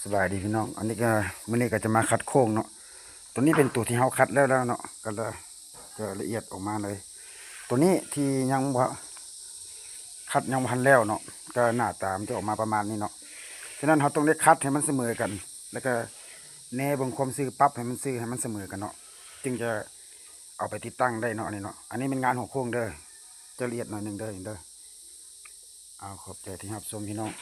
ສະບາຍດີພີ່ນ້ອງ ອັນນີ້ກໍ ມື້ນີ້ກໍຈະມາຂັດໂຄ້ງເນາະ. ຕົວນີ້ເປັນຕົວທີ່ເຮົາຂັດແລ້ວແລ້ວເນາະ ກໍລະ ຈະລະອຽດອອກມາເລີຍ. ຕົວນີ້ທີ່ຍັງບໍ່ຂັດ ຍັງບໍ່ທັນແລ້ວເນາະ ກໍໜ້າຕາມັນຈະອອກມາປະມານນີ້ເນາະ. ສະນັ້ນເຮົາຕ້ອງໄດ້ຂັດໃຫ້ມັນສະເໝີກັນ ແລ້ວກໍແນເບິ່ງຄວາມຊື່ ປັບໃຫ້ມັນຊື່ ໃຫ້ມັນສະເໝີກັນເນາະ ຈຶ່ງຈະເອົາໄປຕິດຕັ້ງໄດ້ເນາະ ອັນນີ້ເນາະ. ອັນນີ້ແມ່ນງານຫົວໂຄ້ງເດີ ຈະລະອຽດໜ້ອຍໜຶ່ງເດີ ເດີ. ເອົາ ຂອບໃຈທີ່ຮັບຊົມພີ່ນ້ອງ.